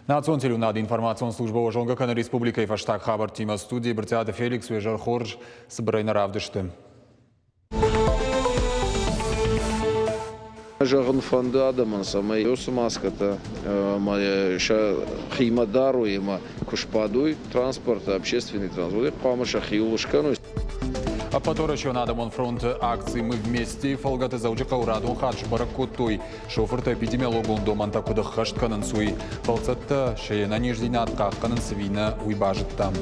Национ телеуынады информацион службӕ уӕ зонгӕ кӕны республикӕйы фӕстаг хабӕрттимӕ. Студийы Брытъиаты Феликс уе зӕр хорз цыбырӕй нӕ равдысты. Зӕгъын фӕнды адӕмӕн, цӕмӕй уыцы маскӕтӕ ӕмӕ сӕ химӕ дарой ӕмӕ куы сбадой транспорты, общественный транспорт, хъуамӕ сӕхиуыл скӕной. Ӕппӕтуӕрӕсеон адӕмон фронты акци «Мы вместе» фӕлгӕты Дзӕуджыхъӕуы радон хатт сбӕрӕг кодтой, шофыртӕ эпидемиологон домӕнтӕ куыд ӕххӕст кӕнынц, уый. Бӕлццӕттӕ се нӕниздзинад хъахъхъӕнынц ӕви нӕ, уый базыдтам.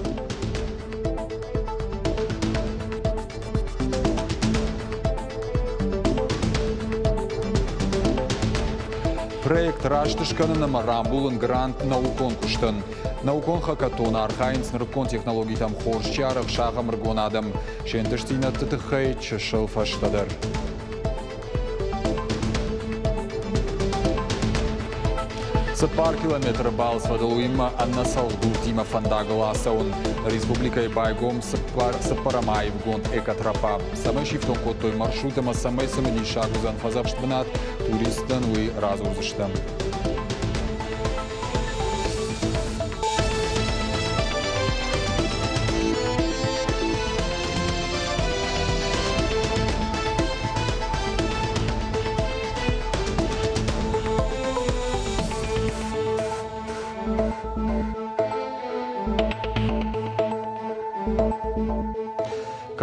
Проект раст скӕнын ӕмӕ рамбулын грант наукон куыстӕн. Наукон хакатон архайынц нырыккон технологитӕм хорз чи арӕхсы, ахӕм ӕрыгон адӕм. Се нтыстдзинӕдты тыххӕй чысыл фӕстӕдӕр. Цыппар километры балц фӕдыл уыимӕ ӕнӕ цӕлхдуртимӕ фӕндагыл ацӕуын. Республикӕйы байгом цыппӕрӕм аивгонд экотропа. Цӕмӕй сифтонг кодтой маршрут ӕмӕ цӕмӕй цымыдисаг уыдзӕн фӕдзӕхст бынат, туристтӕн уый радзурдзыстӕм.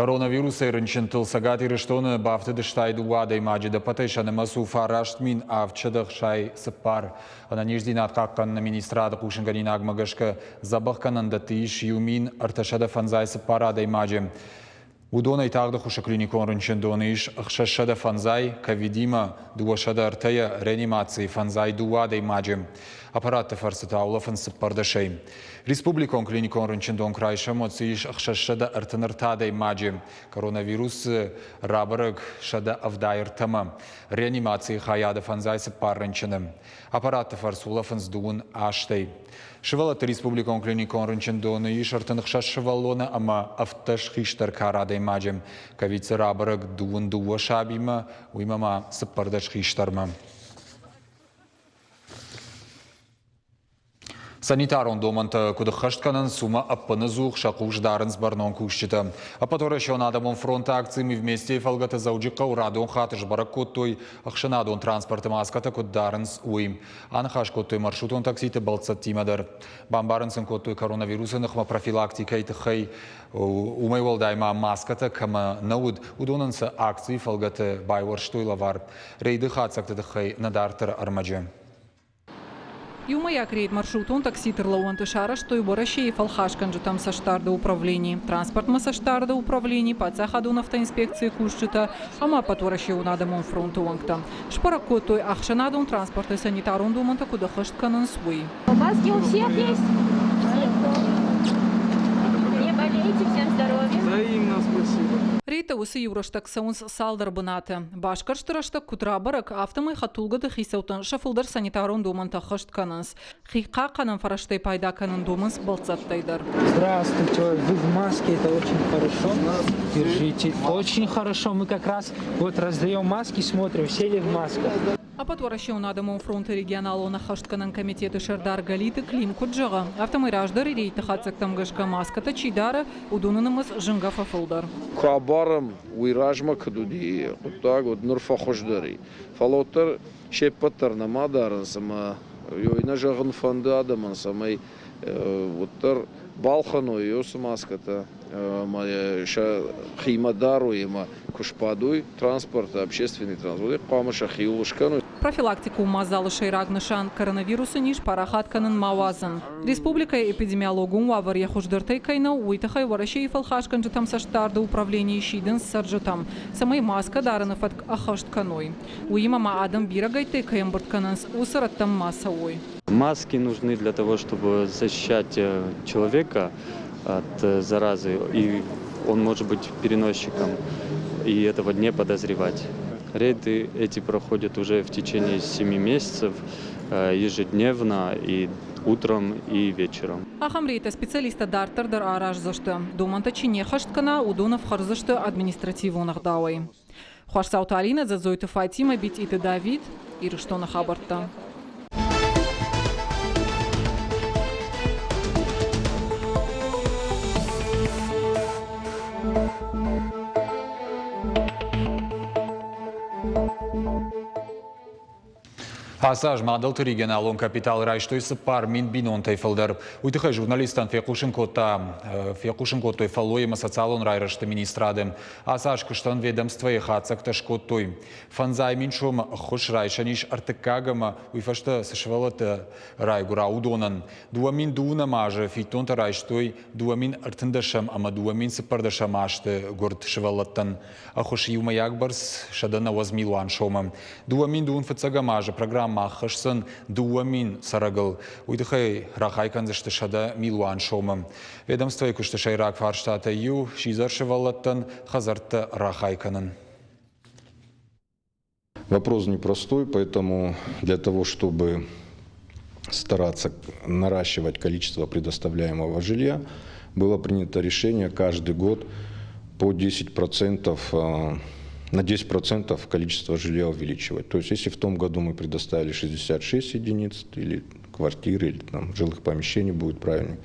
Коронавирусӕй рынчынтыл Цӕгат Ирыстоны бафтыдысты дыууӕ адӕймаджы ӕппӕтӕй сӕ нымӕц у 9764. Ӕнӕниздзинад хъахъхъӕныны министрады хъусынгӕнинагмӕ гӕсгӕ дзӕбӕхгӕнӕндӕтты ис 1354 адӕймаджы. Уыдонӕй тагъд ӕххуысы клиникон рынчындоны ис 605, ковидимӕ 203-йӕ, реанимацийы 52 адӕймаджы. Аппаратты фӕрцы та улӕфынц цыппӕрдӕсӕй. Республикон клиникон рынчындон крайсӕмоцы ис 633 адӕймаджы. Коронавирусы рабӕрӕг 173-мӕ. Реанимацийы хайады фӕндзай цыппар рынчыны. Аппаратты фӕрцы улӕфынц дыууын азтӕй. Сывӕллӕтты республикон клиникон рынчындоны ис 36 сывӕллоны ӕмӕ 17 хистӕр кары адӕймаджы. Ковид дзы рабӕрӕг дыууын дыууӕ сабимӕ, уыимӕ ма 14 хистӕрмӕ. Санитарон домӕнтӕ куыд ӕххӕст кӕнынц, уымӕ ӕппынӕдзух сӕ хъус дарынц бӕрнон кусджытӕ. Ӕппӕтуӕрӕсеон адӕмон фронты акци «Мы вместе» фӕлгӕты Дзӕуджыхъӕуы радон хатт сбӕрӕг кодтой, ӕхсӕнадон транспорты маскӕтӕ куыд дарынц, уый. Аныхас кодтой маршрутон такситы бӕлццӕттимӕ дӕр. Бамбарын сын кодтой коронавирусы ныхмӕ профилактикӕйы тыххӕй. Уымӕй уӕлдай ма маскӕтӕ кӕмӕ нӕ уыд, уыдонӕн сӕ акцийы фӕлгӕты байуӕрстой лӕвар. Рейды хатдзӕгты тыххӕй нӕ дарддӕры ӕрмӕджы. Иумӕйаг рейд маршрутон такситы рлӕууӕнты сарӕзтой Уӕрӕсейы фӕлхасгӕнджытӕм цӕстдарды управлени, транспортмӕ цӕстдарды управлени, паддзахадон автоинспекцийы кусджытӕ ӕмӕ ӕппӕтуӕрӕсеон адӕмон фронты уӕнгтӕ. Сбӕрӕг кодтой, ӕхсӕнадон транспорты санитарон домӕнтӕ куыд ӕххӕст кӕнынц, уый. Маски у всех есть? Не болейте, всем здоровья. Взаимно спасибо. Рейдтӕ уыцы иу рӕстӕг цӕуынц цалдӕр бынаты. Басгӕрсты рӕстӕг куыд рабӕрӕг, афтӕмӕй хӕдтулгӕты хицӕуттӕн сӕ фылдӕр санитарон домӕнтӕ ӕххӕст кӕнынц. Хи хъахъхъӕнӕн фӕрӕзтӕй пайда кӕнын домынц бӕлццӕттӕй дӕр. Здравствуйте, вы в маске, это очень хорошо. Держите. Очень хорошо, мы как раз вот раздаем маски, смотрим, все ли в масках. Ӕппӕтуӕрӕсеон адӕмон фронты регионалон ӕххӕстгӕнӕн комитеты сӕрдар Галиты Клим куыд зӕгъы, афтӕмӕй раздӕры рейдты хатдзӕгтӕм гӕсгӕ маскӕтӕ чи дары, уыдоны нымӕц зынгӕ фӕфылдӕр. Куы абарӕм, уый размӕ куыд уыди хъуыддаг, уӕд ныр фӕхуыздӕр и. Фӕлӕ уӕддӕр се ппӕт дӕр нӕма дарынц ӕмӕ ёй нӕ зӕгъын фӕнды адӕмӕн, цӕмӕй уӕддӕр балхӕной уыцы маскӕтӕ ӕмӕ сӕ химӕ дарой ӕмӕ куы сбадой транспорты, общественный транспорт, хъуамӕ сӕхиуыл скӕной. Профилактикон мадзалы сӕйраг нысан – коронавирусы низ парахат кӕнын ма уадзын. Республикӕйы эпидемиологон уавӕр йӕ хуыздӕртӕй кӕй нӕу, уый тыххӕй Уӕрӕсейы фӕлхасгӕнджытӕм цӕстдарды управленийы сидынц цӕрджытӕм, цӕмӕй маскӕ дарыны фӕтк ӕххӕст кӕной. Уыимӕ ма адӕм бирӕгӕйттӕй кӕй ӕмбырд кӕнынц, уыцы рӕттӕм ма цӕуой. Маски нужны для того, чтобы защищать человека от заразы, и он может быть переносчиком и этого не подозревать. Рейды эти проходят уже в течение 7 месяцев ежедневно и утром, и вечером. Ахӕм рейдтӕ специалисттӕ дарддӕр дӕр араздзысты. Домӕнтӕ чи не ххӕст кӕна, уыдон ӕфхӕрдзысты административон ӕгъдауӕй. Хуасдзауты Алинӕ, Дзӕдзойты Фатимӕ, Битъиты Давид, Ирыстоны хабӕрттӕ. Ацы аз мадӕлты регионалон капитал райстой 4000 бинонтӕй фылдӕр. Уый тыххӕй журналисттӕн фехъусын кодта фехъусын кодтой фӕллой ӕмӕ социалон райрӕзты министрады. Ацы аз куыстӕн ведомствойы хатдзӕгтӕ скодтой. Фӕндзай мин сомы ӕххуыс райсӕн ис ӕртыккаг ӕмӕ уый фӕстӕ цы сывӕллӕттӕ райгуыра, уыдонӕн. 2012 азы фиддонтӕ райстой 2013 ӕмӕ 2014 азты гуырд сывӕллӕттӕн. Ӕххуыс иумӕйаг бӕрц 190 милуан сомы. 2000 фыццӕгӕм азы программӕ аххӕсдзӕн 2000 цӕрӕгыл. Уый тыххӕй рахай кӕндзысты 100 милуан сомы. Ведомствойы куысты сӕйраг фарстатӕй иу – сидзӕр сывӕллӕттӕн хӕдзӕрттӕ рахай кӕнын. Вопрос непростой, поэтому для того, чтобы стараться наращивать количество предоставляемого жилья, было принято решение каждый год по 10%, на 10% количество жилья увеличивать. То есть если в том году мы предоставили 66 единиц или квартир, или там, жилых помещений будет правильнее,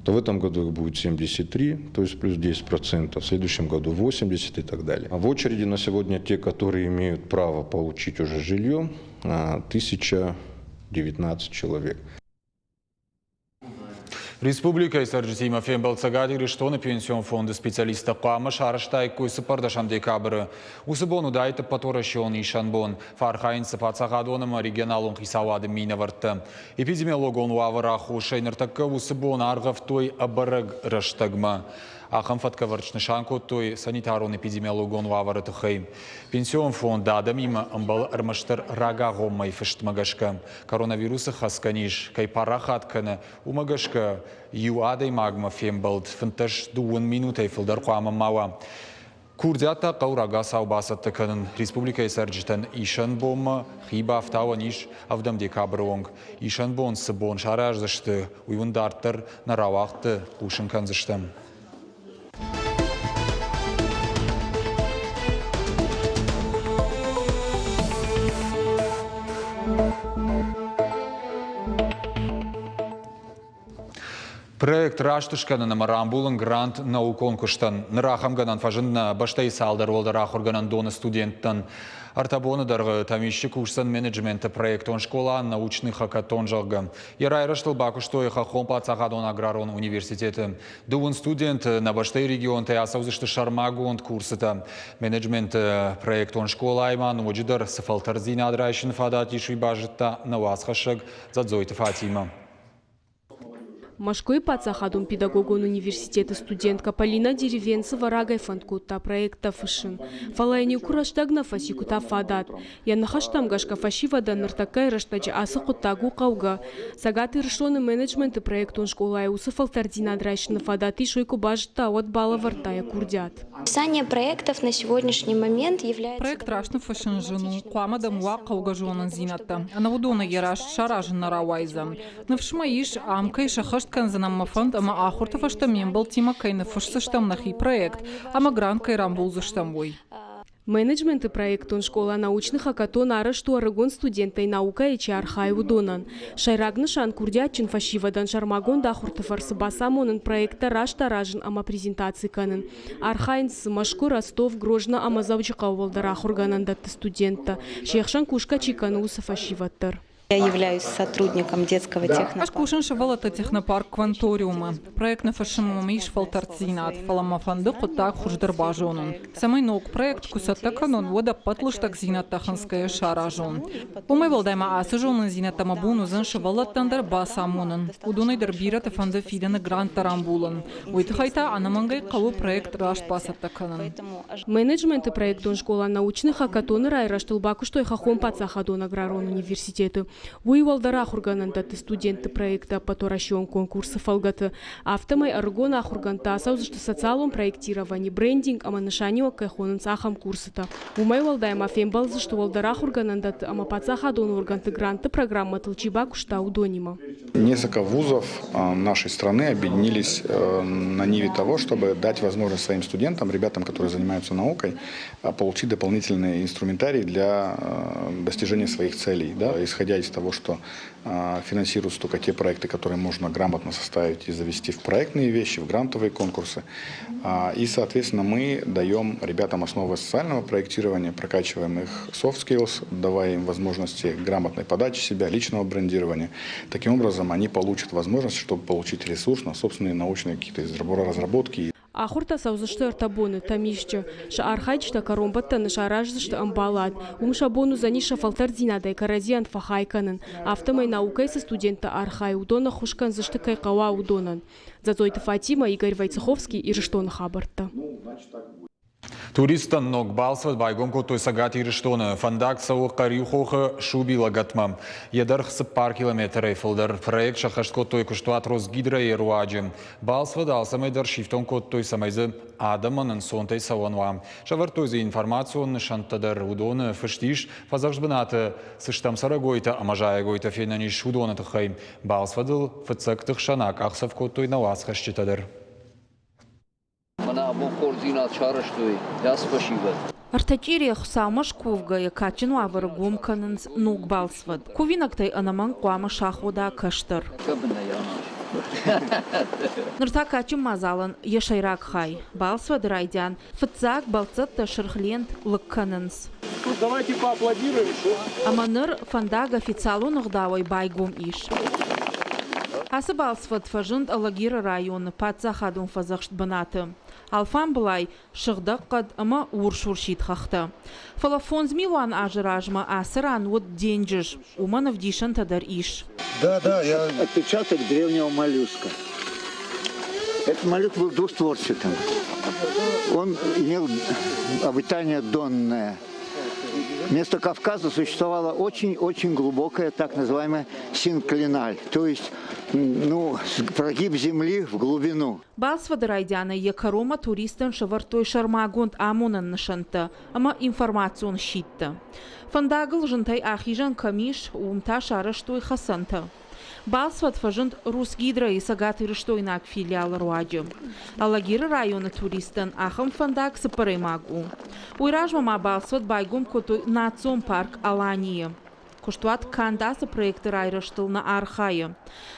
то в этом году их будет 73, то есть плюс 10%, в следующем году 80 и так далее. А в очереди на сегодня те, которые имеют право получить уже жилье, 1019 человек. Республикӕйы цӕрджытимӕ фембӕлд Цӕгат Ирыстоны пенсион фонды специалисттӕ хъуамӕ сарӕзтаиккой цыппӕрдӕсӕм декабры. Уыцы бон уыдаид ӕппӕтуӕрӕсеон исӕн бон. Фӕархайынц паддзахадон ӕмӕ регионалон хицауады минӕвӕрттӕ. Эпидемиологон уавӕры аххосӕй ныртӕккӕ уыцы бон аргъӕвтой ӕбӕрӕг рӕстӕгмӕ. Ахӕм фӕткӕвӕрд снысан кодтой санитарон-эпидемиологон уавӕры тыххӕй. Пенсион фонд адӕмимӕ ӕмбӕлы ӕрмӕстдӕр рагагъоммӕйы фыстмӕ гӕсгӕ. Коронавирусы хӕцгӕ низ кӕй парахат кӕны, уымӕ гӕсгӕ иу адӕймагмӕ фембӕлд 15 дыууын минутӕй фылдӕр хъуамӕ ма уа. Курдиаттӕ хъӕуы рагацау бацӕттӕ кӕнын. Республикӕйы цӕрджытӕн исӕн бонмӕ хи бафтауӕн ис ӕвдӕм декабры онг. Исӕн бон цы бон сараздзысты, уый уын дарддӕр нӕ рауагъдты хъусын кӕндзыстӕм. Проект раст скӕнын ӕмӕ рамбулын грант наукон куыстӕн. Ныр ахӕм гӕнӕн фӕзынд нӕ бӕстӕйы цалдӕр уӕлдӕр ахуыргӕнӕндоны студенттӕн. Ӕртӕ боны дӕргъы Тӕмисчы кусдзӕн менеджменты проектон скъола «Научный хакатон», зӕгъгӕ. Йӕ райрӕзтыл бакуыстой Хӕххон паддзахадон аграрон университеты. Дыууын студенты нӕ бӕстӕйы регионтӕй ацӕудзысты сӕрмагонд курсытӕ. Менеджменты проектон скъолайы ма ноджыдӕр цы фӕлтӕрддзинад райсыны фадат ис, уый базыдта нӕ уацхӕссӕг Дзӕдзойты Фатимӕ. Мӕскуыйы паддзахадон педагогон университеты студенткӕ Полина Деревенцева рагӕй фӕнд кодта проекттӕ фыссын. Фӕлӕ йын иу куы рӕстӕг нӕ фӕци, куы та фадат. Йӕ ныхӕстӕм гӕсгӕ фӕсивӕдӕн ныртӕккӕйы рӕстӕджы ацы хъуыддаг у хъӕугӕ. Цӕгат Ирыстоны менеджменты проектон скъолайы уыцы фӕлтӕрддзинад райсыны фадат ис, уый куы базыдта, уӕд балӕвӕрдта йӕ курдиат. Описание проектов на сегодняшний момент является... Проект раст ныффыссын зын у, хъуамӕ дӕм уа хъӕугӕ зонындзинӕдтӕ. Ӕнӕ уыдонӕй йӕ раст саразын нӕ рауайдзӕн. Ныфс мӕ ис, ам кӕй сӕххӕст кӕндзынӕн мӕ фӕнд ӕмӕ ахуырты фӕстӕ ме мбӕлттимӕ кӕй ныффысдзыстӕм нӕхи проект ӕмӕ грант кӕй рамбулдзыстӕм, уый. Менеджменты проектон скъола научный хакатон арӕзт у ӕрыгон студенттӕй наукӕйы чи архайы, уыдонӕн. Сӕйраг нысан курдиатджын фӕсивӕдӕн сӕрмагонд ахуырты фӕрцы бацамонын проекттӕ раст аразын ӕмӕ презентаци кӕнын. Архайынц дзы Мӕскуы, Ростов, Грозно ӕмӕ Дзӕуджыхъӕуы уӕлдӕр ахуыргӕнӕндӕтты студенттӕ, се хсӕн кусгӕ чи кӕны, уыцы фӕсивӕд дӕр. Я являюсь сотрудником детского технопарка. Ӕз кусын сывӕллӕтты технопарк Кванториумы. Проект ныффыссын мӕм ис фӕлтӕрддзинад, фӕлӕ мӕ фӕнды хъуыддаг хуыздӕр базонын. Цӕмӕй ног проект куы цӕттӕ кӕнон, уӕд ӕппӕт лыстӕгдзинӕдтӕ хынцгӕйӕ саразон. Уымӕй уӕлдай ма ацы зонындзинӕдтӕ мӕ бон уыдзӕн сывӕллӕттӕн дӕр бацамонын. Уыдонӕй дӕр бирӕты фӕнды фидӕны гранттӕ рамбулын. Уый тыххӕй та ӕнӕмӕнгӕй хъӕуы проект раст бацӕттӕ кӕнын. Менеджменты проектон скъола научный хакатоны райрӕзтыл бакуыстой Хӕххон паддзахадон аграрон университеты. Уый уӕлдӕр ахуыргӕнӕндӕтты студентты проекты ӕппӕтуӕрӕсеон конкурсы фӕлгӕты. Афтӕмӕй ӕрыгон ахуыргӕндтӕ ацӕудзысты социалон проектировани, брендинг ӕмӕ нысаниуӕг кӕй хонынц, ахӕм курсытӕ. Уымӕй уӕлдай ма фембӕлдзысты уӕлдӕр ахуыргӕнӕндӕтты ӕмӕ паддзахадон органты грантты программӕтыл чи бакуыста, уыдонимӕ. Несколько вузов нашей страны объединились на ниве того, чтобы дать возможность своим студентам, ребятам, которые занимаются наукой, получить дополнительный инструментарий для достижения своих целей. Да? Исходя из того, что финансируются только те проекты, которые можно грамотно составить и завести в проектные вещи, в грантовые конкурсы. И, соответственно, мы даем ребятам основы социального проектирования, прокачиваем их soft skills, давая им возможности грамотной подачи себя, личного брендирования. Таким образом, они получат возможность, чтобы получить ресурс на собственные научные какие-то разработки. Ахуыртӕ цӕудзысты ӕртӕ боны Тӕмисчъы. Сӕ архайджытӕ кӕронбӕттӕны сараздзысты ӕмбалад. Уым сӕ бон уыдзӕнис сӕ фӕлтӕрддзинадӕй кӕрӕдзийӕн фӕхай кӕнын. Афтӕмӕй наукӕйы цы студенттӕ архайы, уыдон ӕххуыс кӕндзысты кӕй хъӕуа, уыдонӕн. Дзӕцъойты Фатимӕ, Игорь Войцеховский, Ирыстоны хабӕрттӕ. Туристтӕн ног балцвӕд байгом кодтой Цӕгат Ирыстоны. Фӕндаг цӕуы Хъӕриухохы Суби-лӕгӕтмӕ. Йӕ дӕргъ 4 километрӕй фылдӕр. Проект сӕххӕст кодтой куыстуат Росгидро-йы руаджы. Балцвӕд алцӕмӕй дӕр сифтонг кодтой, цӕмӕй дзы адӕмӕн ӕнцонтӕй цӕуӕн уа. Сӕвӕрдтой дзы информацион нысӕнттӕ дӕр. Уыдоны фыст ис, фӕдзӕхст бынаты цы стӕм цӕрӕгойтӕ ӕмӕ зайӕгойтӕ фенӕн ис, уыдоны тыххӕй. Балцвӕдыл фыццӕгты хсӕн акъахдзӕф кодтой нӕ уацхӕсджытӕ дӕр. Мӕнӕ абон хорздзинад сарӕзтой ацы фӕсивӕд. Ӕртӕ чъирийӕ Хуыцаумӕ скувгӕйӕ кадджын уавӕры гом кӕнынц ног балцвӕд. Кувинӕгтӕй ӕнӕмӕнг хъуамӕ сахода кӕстӕр. Ныр та кадджын мадзалӕн йӕ сӕйраг хай – балцвӕды райдиан. Фыццаг бӕлццӕттӕ сырх лент лыг кӕнынц. Давайте поаплодируем. Ӕмӕ ныр фӕндаг официалон ӕгъдауӕй байгом ис. Ацы балцвӕд фӕзынд Алагиры районы паддзахадон фӕдзӕхст бынаты. Алфамбылай сыгъдӕг хъӕд ӕмӕ урс-урсид хӕхтӕ. Фӕлӕ 5 милуан азы размӕ ацы ран уыд денджыз, уымӕн ӕвдисӕнтӕ дӕр ис. Да, да, я... Отпечаток древнего моллюска. Этот моллюск был двустворчатым. Он имел обитание донное. Вместо Кавказа существовала очень-очень глубокая так называемая синклиналь, то есть, ну, прогиб земли в глубину. Балцвӕды райдианӕй йӕ кӕронмӕ туристтӕн сӕвӕрдтой сӕрмагонд амонӕн нысӕнттӕ ӕмӕ информацион щиттӕ. Фӕндагыл зынтӕй ахизӕн кӕм ис, уым та сарӕзтой хӕцӕнтӕ. Балцвӕд фӕзынд Русгидройы цӕгатирыстойнаг филиалы руаджы. Алагиры районы туристтӕн ахӕм фӕндаг цыппӕрӕймаг у. Уый размӕ ма балцвӕд байгом кодтой национ парк Аланийы. Куыстуат канд ацы проекты райрӕзтыл нӕ архайы.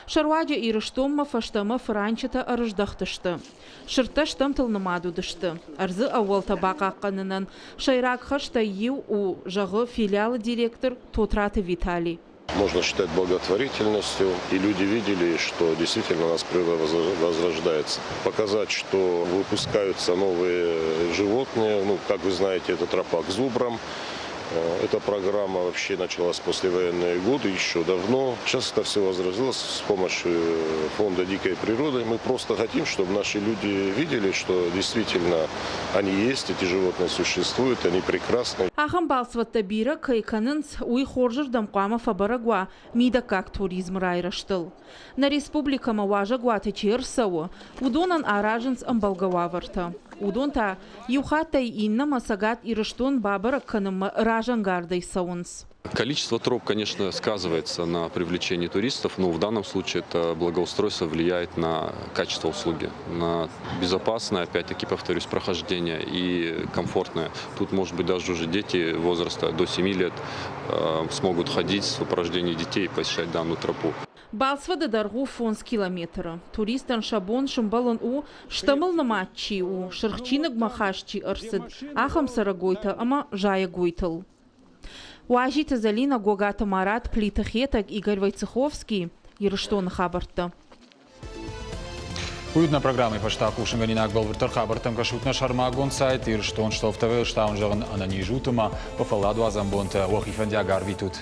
Сӕ руаджы Ирыстонмӕ фӕстӕмӕ фыранчытӕ ӕрыздӕхтысты. Сырдтӕ стӕмтыл нымад уыдысты. Ӕрдзы ӕууӕлтӕ бахъахъхъӕнынӕн сӕйраг хӕстӕй иу у, зӕгъы филиалы директор Тотраты Виталий. Можно считать благотворительностью. И люди видели, что действительно у нас природа возрождается. Показать, что выпускаются новые животные. Ну, как вы знаете, это тропа к зубрам. Эта программа вообще началась в послевоенные годы, еще давно. Сейчас это все возродилось с помощью фонда дикой природы. Мы просто хотим, чтобы наши люди видели, что действительно они есть, эти животные существуют, они прекрасны. Ахӕм балцвӕдтӕ бирӕ кӕй кӕнынц, уый хорзырдӕм хъуамӕ фӕбӕрӕг уа мидӕггаг туризмы райрӕзтыл. Нӕ республикӕмӕ уазӕгуаты чи ӕрцӕуы, уыдонӕн аразынц ӕмбӕлгӕ уавӕртӕ. Уыдон та иу хаттӕй иннӕмӕ Цӕгат Ирыстон бабӕрӕг кӕнынмӕ разӕнгардӕй цӕуынц. Количество троп, конечно, сказывается на привлечении туристов, но в данном случае это благоустройство влияет на качество услуги, на безопасное, опять-таки, повторюсь, прохождение и комфортное. Тут, может быть, даже уже дети возраста до 7 лет смогут ходить в сопровождении детей и посещать данную тропу. Балцвӕды дӕргъ у 5 километры. Туристтӕн сӕ бон сымбӕлын у, стӕмыл нымад чи у, Сырх чиныгмӕ хаст чи ӕрцыд, ахӕм цӕрӕгойтӕ ӕмӕ зайӕгойтыл. Уазиты Зӕлинӕ, Гогаты Марат, Плиты Хетӕг, Игорь Войцеховский. Ирыстоны хабӕрттӕ. Уый нӕ программӕйы фӕстӕ хъусынгӕнинаг бӕлвырддӕр хабӕрттӕм кӕсут нӕ сӕрмагонд сайт Ирыстон ТВ стауын зӕгъын ӕнӕниз ут ӕмӕ фӕлладуадзӕн бонтӕ уӕхи фӕндиаг арвитут.